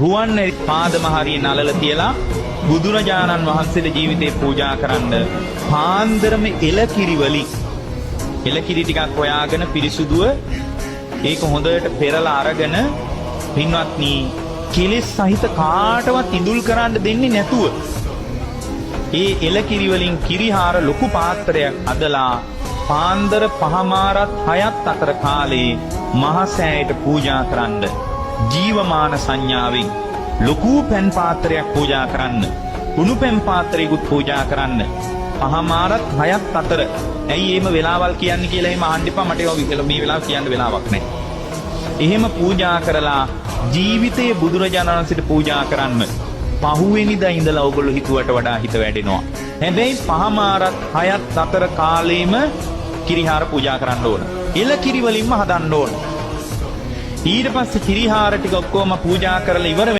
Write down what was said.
රුවන් පාදම හරිය නලල තියලා බුදුරජාණන් වහන්සේට ජීවිතේ පූජා කරන්න පාන්දරම එලකිරි වලින් එලකිරි ටිකක් හොයාගෙන පිරිසුදුව ඒක හොඳට පෙරලා අරගෙන, පින්වත්නි, කෙලෙස් සහිත කාටවත් ඉඳුල් කරන්න දෙන්නේ නැතුව ඒ එලකිරි වලින් කිරිහාර ලොකු පාත්‍රයක් හදලා පාන්දර 5:30ත් 6ත් අතර කාලේ මහසෑයට පූජා කරන්න. ජීවමාන සංඥාවෙන් ලොකු පැන් පාත්‍රයක් පූජා කරන්න. කුණු පැන් පාත්‍රයකුත් පූජා කරන්න. 5:30ත් 6ත් අතර. ඇයි එහෙම වෙලාවල් කියන්නේ කියලා එහෙම අහන්න එපා මට. ඒවා මේ වෙලාව කියන්න වෙලාවක් නැහැ. එහෙම පූජා කරලා ජීවිතයේ බුදුරජාණන් වහන්සේට පූජා කරන්න. පහුවෙනිදා ඉඳලා ඔයගොල්ලෝ හිතුවට වඩා හිත වැඩෙනවා. හැබැයි 5:30ත් 6ත් අතර කාලේම කිරිහාර පූජා කරන්න ඕන. එල කිරි වලින්ම හදන්න ඕන. ඊට පස්සේ කිරිහාර ටික ඔක්කොම පූජා කරලා ඉවර